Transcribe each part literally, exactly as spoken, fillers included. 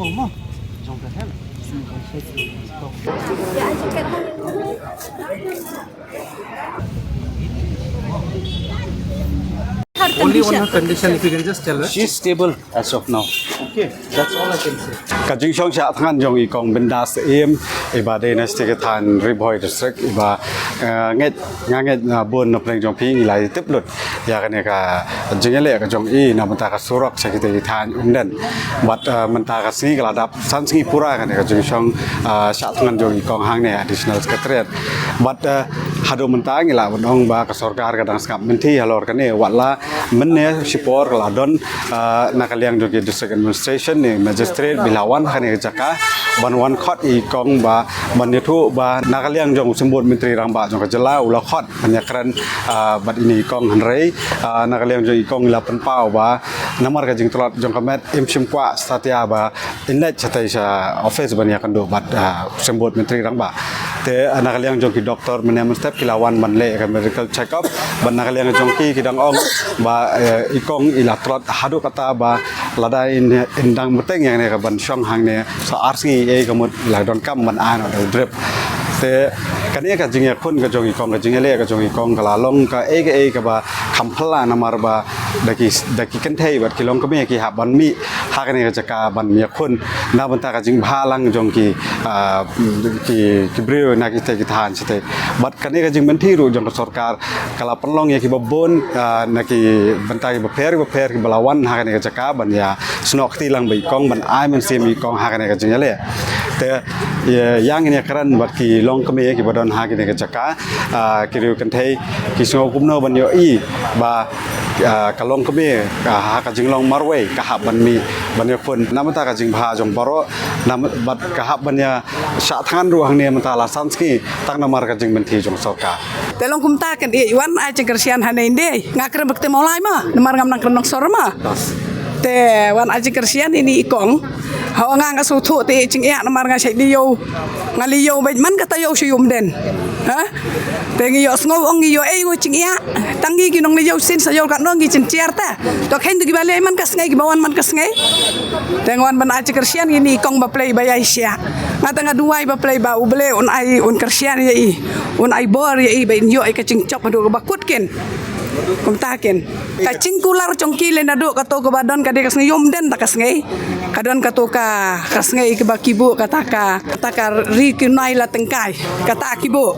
Only one condition, if you can just tell us. She's stable as of now. Okay, that's all I can say. Ka jingshong shah thngan jong i Kong Bindas Syiem, i ba dei na state ka thaiñ Ri Bhoi District, i ba, eh, ngeit, nga ngeit na bun na pdeng jong phi ngi la ïa tip lut ïa kane ka jingïaleh ka jong i na bynta ka surok sha kita ki thaiñ Umden. Bad, eh, mynta ka sngi ka la dap san sngi pura kane ka jingshong, eh, shah thngan jong i Kong hangne, Additional Secretariat. Bad, eh, haduh mynta ngi lah ban ong ba ka sorkar ka dang sngap mynthi halor kane, wat la mynne shipor ka la don, ah, na ka liang jong ki District Administration ne Magistrate ba la wan ha kane ka jaka ban wan khot i Kong ba ban ïathuh ba na ka liang jong u Symbud Myntri Rangbah jong ka jylla u la khot ban ïakren, ah, bad ine i Kong, hynrei, ah, na ka liang jong i Kong i la pynpaw ba namar ka jingtlot jong ka met im shym kwah satia ba in leit shatei sha office ban ïakynduh bad, ah, Symbud Myntri Rangbah. Te, ah, na ka liang jong ki doktor mynne mynstep ki la wan ban leh ka medical check up. Bad na ka liang jong ki ki dang ong ba, eh, i Kong i la tlot haduh katta ba lada in, in dang bteng ïa kane ka ban shong hangne sa ar sngi ei ka mut la donkam ban ai noh da u drip. Te kane ka jingïakhun ka jong i Kong, ka jingïaleh ka jong i Kong ka la long kaei kaei kaba kham phylla namar ba da ki, da ki kynthei bad ki longkmie ki hap ban mih ha kane ka jaka ban ïakhun na bynta ka jingbha lang jong ki, ah, ki, ki briew na kita ki thaiñ shatei. Bad kane ka jingmynthi ruh jong ka sorkar ka la pynlong ïa kiba bun, ah, na ki bynta kiba pher kiba pher kiba la wan ha kane ka jaka ban ïasnoh kti lang bad i Kong ban ai mynsiem i Kong ha kane ka jingïaleh. Te ïa, ïa ngin ïakren bad ki longkmie kiba don ha kane ka jaka, ah, ki riew kynthei ki sngew kumno ban ïohi ba, ah, ka longkmie, ah, ha ka jinglong marwei ka hap ban mih ban ïakhun na bynta ka jingbha jong baroh, na bad ka hap ban ïa shah thngan ruh hangne mynta la san sngi tang namar ka jingmynthi jong sorkar. Te long kumta kan ïeit wan ai jingkyrshan hangne, ym dei nga kren ba kti Mawlai ma, namar ngam nang kren nongsor ma. Te wan ai jingkyrshan ïa ine i Kong. Hawa nga nga sngewthuh te ïeit jingïa namar nga shait lyiur. Nga lyiur bad man kata ïa u sha ïum den. Ha? Te ngi ïohsngew ong ngi ïoh ei u jingïa. Tang ngi ki nonglyiur shisien sa ïoh katno ngi jynjar ta. To kheiñ tu kiba leh man ka sngi kiba wan man ka sngi. Te nga wan ban ai jingkyrshan ïa ine i Kong ba Blei ba ïai shiah. Nga ta nga duwai ba Blei ba U Blei un ai un kyrshan ïa i. Un ai bor ïa i ba in ïoh ei ka jingjop haduh kaba kut kin. Kumta kin. Ka jingkular jong ki lei naduh kato kaba don ka dei ka sngi ïum den ta ka sngi. Ka don kato ka, ka sngi kaba ki buh kata ka, kata ka ri ki nai la tyngkai. Kata ki buh.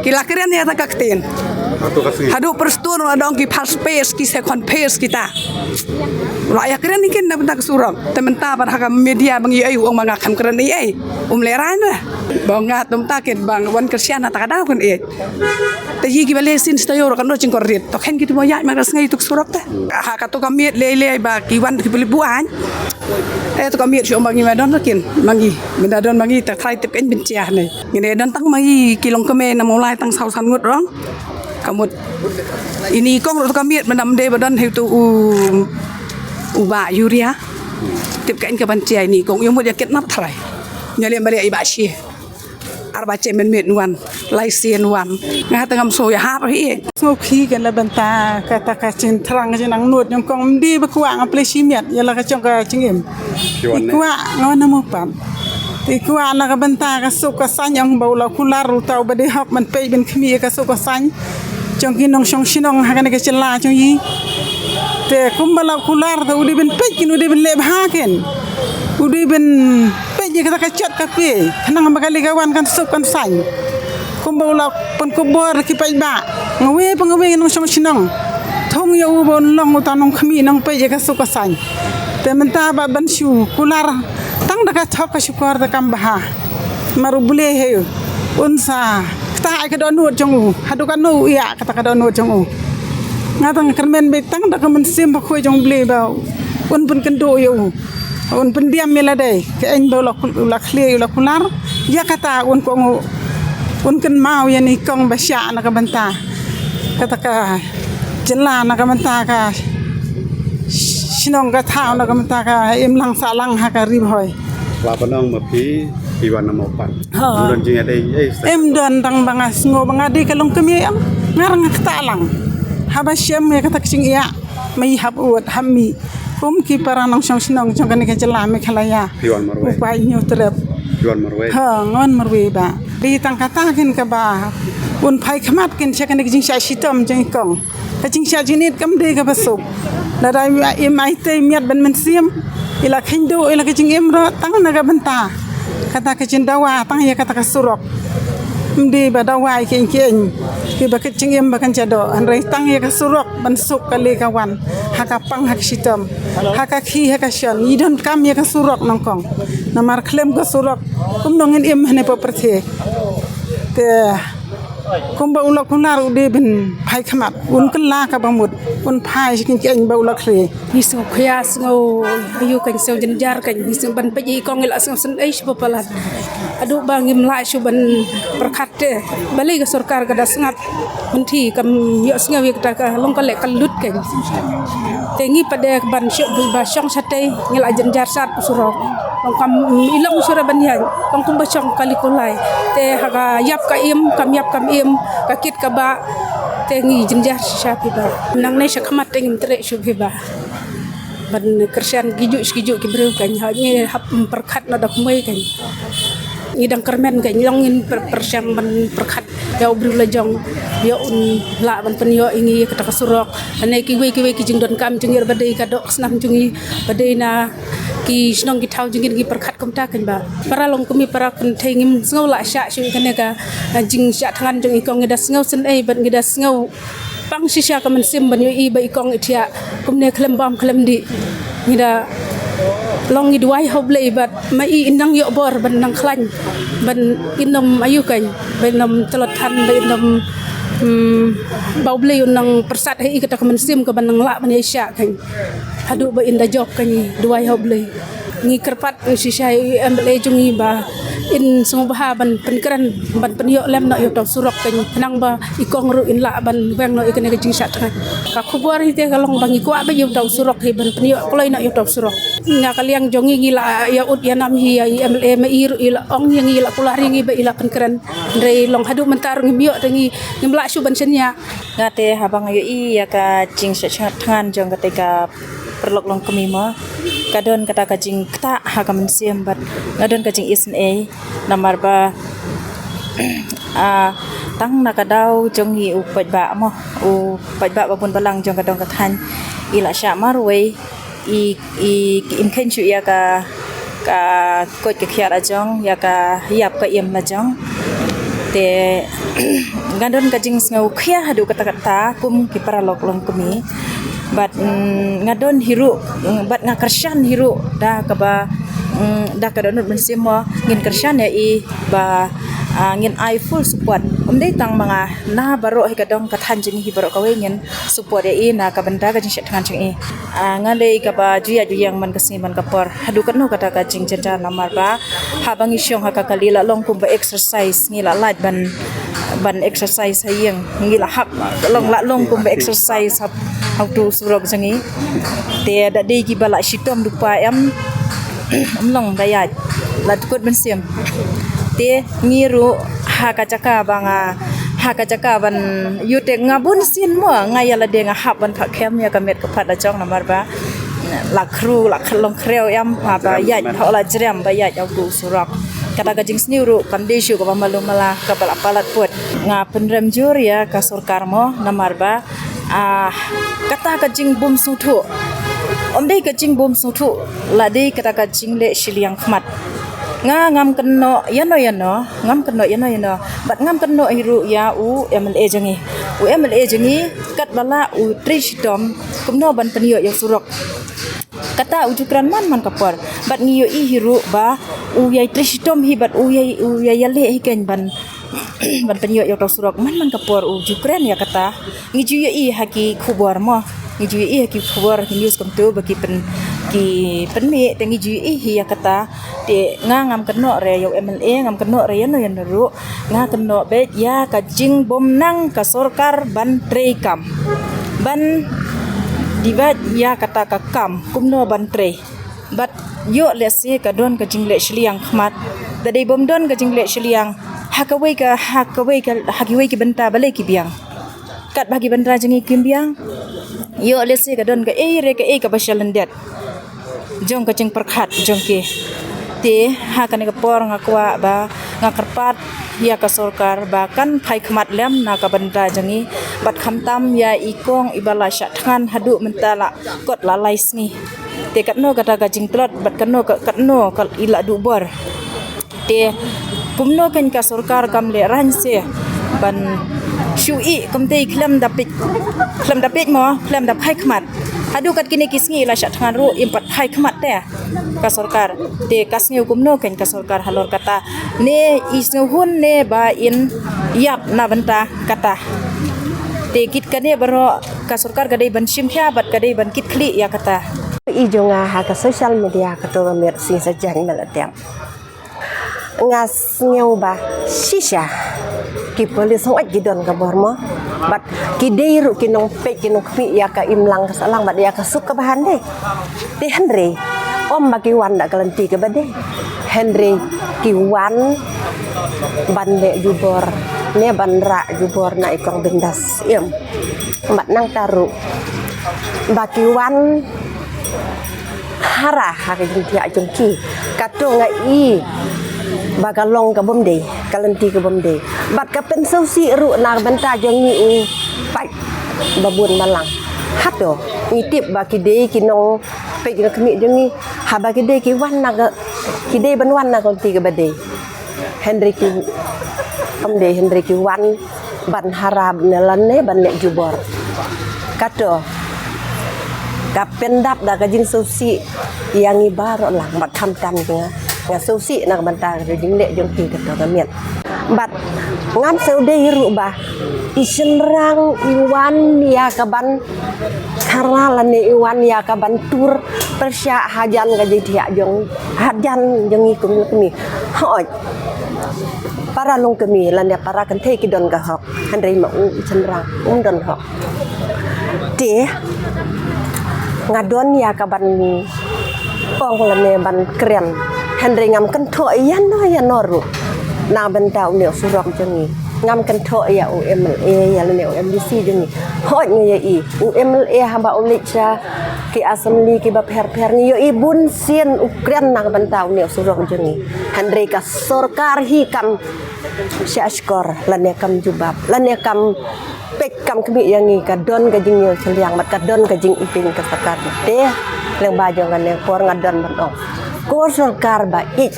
Ki la kren ïa kata ka ktien. Kato ka sngi. Haduh Prestone la don ki first phase ki second phase kita. La ïa kren ïa kin na bynta ka surok. Te mynta bad ha ka media ba ngi ïohi u ong ba nga kham kren ei ei. Um lehrain re. Ba nga tum ta kin ba wan kyrshan na ta ka daw kan ïeit. Te ïa kiba leh shisien sa ïoh ruh katno jingkordit. To kheiñ ki tu ba ïaid man ka sngi tu ka surok te. Ha kato ka miet lei lei ba ki wan ki pynlip buain. Te to ka miet shu ong ba ngi ma don ruh kin. Ma ngi. Mynta don ma ngi te trai tip kan bin chia ne. Ngi ne don tang ma ngi ki longkmie na Mawlai tang saw san ngut rong. Ka mut. Ine i Kong ruh to ka miet mynta ym dei ba don hi tu u, u Bah Yuria. Tip kan ka ban chia ine i Kong ïa mut ïa kit nap trai. Ïa leh ba leh i Bah Shi. Arba che men met wan, lai sien wan. Nga ta ngam so ïa hap hi. Sngew khih kan la bynta kata ka jingthrang ka jingnang nud jong Kong, ym dei ba kwah nga plie shi miet ïa la ka jong ka jingim. Ki wan ne? Kwah nga wan na Mawpat. Te kwah na ka bynta ka suk ka saiñ ong ba u la kular uta uba dei hok ban peit ban khmih ïa ka suk ka saiñ jong ki nongshong shnong ha kane ka jylla jong i. Te kumba la kular te u dei ban peit kin, u dei ban leh bha kin. U dei ban peit ïa kata ka jot ka pei, khnang ba ka lei ka wan kan suk kan saiñ. Kumba u la pynkupbor ki paidbah, nga wei pa nga wei nongshong shnong. Thung ïa u ba un long uta nongkhmih nongpeit ïa ka suk ka saiñ. Te mynta ba ban shu kular tang da ka thok ka shukor da kam bha. Mar U Blei hi un sa ktah ïa ka dohnud jong u, haduh katno u ïa kata ka dohnud jong u. Nga tang kyrmen beit tang da ka mynsiem bakhuid jong U Blei ba un pynkynduh ïa u. Un pyndiam ïa lade, ka eng ba u la kul-, u la khlieh, u la kular. Ïa kata un kong u, un kynmaw ïa ine i Kong ba shah na ka bynta kata ka jylla, na ka bynta ka shnong ka thaw, na ka bynta ka imlang sahlang ha ka Ri Bhoi. La pynong ma phi, phi wan na Mawpat. Ha. Ym don jingïadei ei sa. Ym don tang ba nga sngew ba nga dei ka longkmie em. Nga rang nga ktah lang. Haba shem ïa kata ka jingïa. Ma i hap ud, hap mih. Kum ki para nongshong shnong jong kane ka jylla Meghalaya. Phi wan marwei? U Paiñiutrep. Phi wan marwei? Ha, nga wan marwei bah. Dei tang kata kein kaba un phai khmat kein sha kane ka jingshah shitom jong i kong. Ka jingshah jingit kam dei kaba suk. Lada im aitei miat ban mynsiem, i la kheiñ duh ïa la ka jingim ruh tang na ka bynta kata ka jingdawa tang ïa kata ka surok. Ym dei ba dawa ïa ki ïing ki ïing kiba kit jingim ba kan shadoh, hynrei tang ïa ka surok ban suk kali ka wan ha ka pang ha ka shitom, ha ka khie ha ka shon. Ngi donkam ïa ka surok nyngkong, namar khlem ka surok kumno ngin im ha kane ka pyrthei. Te kumba u la kular u dei ban phai khmat, un kylla kaba mut, un phai sha ki ïing ki ïing ba u la khlieh. Ngi sngewkhia, sngew aïu kein, sngew jynjar kein, ngi sngew ban peit ïa i kong i la sngewsynei sha ba palat. Haduh ba ngim lah shuh ban pyrkhat te balei ka sorkar ka da sngap. Mynta kam ïohsngew ïa kata ka long ka leh ka lut kein. Te ngi pat de ban shu ba shong shatei ngi la jynjar sat u surok. Long kam i long shuh re ban ïaid long kumba shong kali kulai. Te ha ka ïap ka im, kam ïap kam im, ka kit ka bah, te ngi jynjar shisha phi bah. Nangne sha khmat te ngim treh shuh phi bah. Ban kyrshan kijuh kijuh ki briew kein, ha ngi hap pyrkhat na da kumwei kein. Ngi dang kyrmen kein, long ngin pyr- pyrshang ban pyrkhat ïa u briew la jong, ïa un lah ban pynïoh ïa ngi kata ka surok. Lane kiwei kiwei ki jingdonkam jong ngi ba dei ka doh ka snam jong ngi, ba dei na ki shnong ki thaw jong ngi, ngi pyrkhat kumta kein bah. Para longkmie, para kynthei, ngim sngew lah shah shuh ïa kane ka, ah, jingshah thngan jong i kong. Ngi da sngewsynei bad ngi da sngew pang shisha ka mynsiem ban ïohi ba i kong i thiah kumne khlem bam khlem dih. Ngi da long ngi duwai ha u Blei bad ma i in nang ïoh bor ban nang khlaiñ, ban in ym aïu kein, ban in ym tlot than, ban in ym, hmm, ba u Blei un nang pyrsad ha i kata ka mynsiem ka ban nang lah ban ïaishah kein. Haduh ba in da jop kein, ngi duwai ha u Blei. Ngi kyrpad shisha ïa u MLA jong ngi ba in sngewbha ban pynkren, ban pynïoh lem noh ïa uta u surok kein, khnang ba i kong ruh in lah ban weng noh ïa kane ka jingshah thngan. Ka khubor hi te ka long ba ngi kwah beit ïa uta u surok hi, ban pynïoh kloi noh ïa uta u surok. Na ka liang jong ngi ngi la ïa ud ïa nam hi ïa i MLA, ma i ruh i la ong ïa ngi, i la kular ïa ngi ba i la pynkren. Hynrei long haduh mynta ruh ngim ïoh te ngi, ngim lah shuh ban shaniah. Nga te haba nga ïohi ïa ka jingshah thngan jong kata ka paralok longkmie mo, ka don kata ka jingktah ha ka mynsiem bad nga don ka jingisynei, namar ba, ah, tang na ka daw jong i u paidbah mo, u paidbah ba bun balang jong ka dong ka thaiñ, i la shah marwei, i, i, im kheiñ shuh ïa ka, ka koit ka khiah la jong, ïa ka ïap ka im la jong. Te nga don ka jingsngewkhia haduh katta katta kum ki paralok longkmie. Bad, mm, nga don hi ruh, mm, bad nga kyrshan hi ruh da kaba, mm, da ka dohnud mynsiem mo, ngin kyrshan ïa i ba, ah, ngin ai full support. Ym dei tang ma nga, na baroh hi ka dong ka thaiñ jong ngi hi baroh kawei ngin support ïa i na ka bynta ka jingshah thngan jong i. Ah, nga lei kaba ju ïaid ju ïeng man ka sngi man ka por. Haduh katno kata ka jingjynjar, namar ba haba ngi shong ha ka kali la long kumba exercise, ngi la lait ban, ban exercise ha ïing, ngi la hap long, la long kumba exercise ha, ha utu u surok jong ngi. Te da dei kiba la shitom dupa em, ym long da ïaid, la dkut mynsiem. Te ngi ruh ha ka jaka ba nga, ha ka jaka ban ïoh te nga bun sien mo, nga ïa lade nga hap ban phah khem ïa ka met ka phad la jong, namar ba la khru, la khlong khreu em, haba ïaid, ha la jrem ba ïaid ha utu u surok. Kata ka jingsniew ruh kam dei shuh kaba malu mala kaba la palat put. Nga pynrem jur ïa ka sorkar mo, namar ba, ah, kata ka jingbym sngewthuh, ym dei ka jingbym sngewthuh, la dei kata ka jingleh shiliang khmat. Nga ngam kynnoh ïano ïano, ngam kynnoh ïano ïano. Bad ngam kynnoh hi ruh ïa u MLA jong ngi. U MLA jong ngi katba lah u trei shitom kumno ban pynïoh ïa u surok, kata u ju kren man man ka por. Bad ngi ïohi hi ruh ba u ïai trei shitom hi bad u ïai, u ïai ïaleh hi kein ban, ban pynïoh ïa uta u surok man man ka por, u ju kren ïa kata. Ngi ju ïohi ha ki khubor mo, ngi ju ïohi ha ki khubor, ha ki news kumto ba ki pyn, ki pynmih, te ngi ju ïohi hi ïa kata. Te nga ngam kynnoh re ïa u MLA, ngam kynnoh re ïano ïano ruh. Nga kynnoh beit ïa ka jingbym nang ka sorkar ban trei kam, ban dibait ïa kata ka kam kumno ban trei. Bad ïoh lehse ka don ka jingleh shiliang khmat. Da dei bym don ka jingleh shiliang, ha kawei ka, ha kawei ka, ha kiwei ki bynta balei ki biang? Katba ki bynta jong ngi kim biang. Ïoh lehse ka don kaei re kaei kaba shalyndet jong ka jingpyrkhat jong ki. Te ha kane ka por nga kwah ba nga kyrpad ïa ka sorkar ba kan phai khmat lem na ka bynta jong ngi, bad khamtam ïa i kong iba la shah thngan haduh mynta la kot la lai sngi. Te katno kata ka jingtlot bad katno ka, katno ka i la duh bor. Te kumno kein ka sorkar kam lehraiñ se ban shu ïeh kumtei khlem da peit, khlem da peit mo, khlem da phai khmat. Haduh kat kine ki sngi la shah thngan ruh im pat phai khmat te ka sorkar. Te ka sngew kumno kein ka sorkar halor kata, ne i sngewhun ne ba in ïap na bynta kata. Te kit kane baroh ka sorkar ka dei ban shim khia bad ka dei ban kit khlieh ïa kata. I jong nga ha ka social media kato ka miet si sa jang mel atem. Nga sngew ba shisha ki police hoi ki don ka bor mo. Bad ki dei ruh ki nongpeit ki nongkhmih ïa ka imlang ka sahlang bad ïa ka suk kaba hynrei. Te hynrei ym ba ki wan da ka lynti kaba dei. Hynrei ki wan ban leh jubor ne ban rah jubor na i kong Bindas im. Bad nangta ruh ba ki wan hara ha ka jingthiah jong ki. Kato nga i ba ka long ka bym dei, ka lynti ka bym dei. Bad ka pynsngewsih ruh na ka bynta jong ngi u paid ba bun balang. Hato ngi tip ba ki dei ki nongpeit nongkhmih jong ngi, haba ki dei ki wan na ka, ki dei ban wan na ka lynti kaba dei. Hynrei ki, ym dei, hynrei ki wan ban hara ne lane ban leh jubor. Kato ka pyndap da ka jingsngewsih ïa ngi baroh lang bad khamtam nga, nga sngewsih na ka bynta ka jingleh jong ki kato ka miet. Bad ngam sngewdei ruh ba i shynrang i wan ïa ka ban khara lane i wan ïa ka ban tur pyrshah hajan ka jingthiah jong, hajan jong ngi kum kmie. Hooid, para longkmie lane para kynthei ki don ka hok, hynrei ma u shynrang um don hok. Te nga don ïa ka ban ong lane ban kren, hynrei ngam kynthoh ïano ïano ruh na bynta une u surok jong ngi. Ngam kynthoh ïa u MLA ïa lane u MDC jong ngi. Hooid nga ïohi u MLA haba u leit sha ki assembly kiba pher pher ngi ïohi bun sien u kren na ka bynta une u surok jong ngi. Hynrei ka sorkar hi kam shah shkor lane kam jubab lane kam peit kam khmih ïa ngi. Ka don ka jingïoh shiliang bad ka don ka jingiping ka sorkar. Te lyngba jong kane por nga don ban ong, ko sorkar ba ïeit,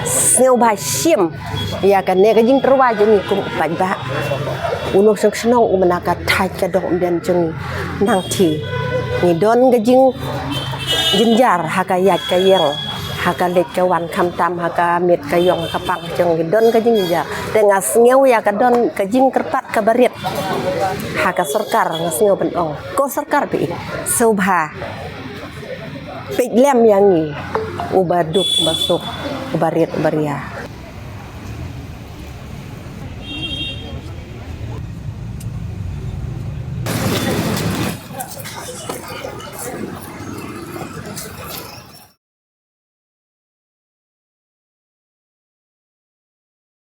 sngewbha shim ïa kane ka jingtyrwa jong ngi kum u paidbah. U nongshong shnong u mena ka thait ka dong umden jong ngi. Nangta ngi don ka jingjynjar ha ka ïaid ka ïeng, ha ka leit ka wan, khamtam ha ka miet ka ïong, ha ka pang jong ngi don ka jingjynjar. Te nga sngew ïa ka don ka jingkyrpad kaba rit ha ka sorkar, nga sngew ban ong, ko sorkar ba ïeit, sngewbha peit lem ïa ngi, uba duk uba suk, uba rit uba ria.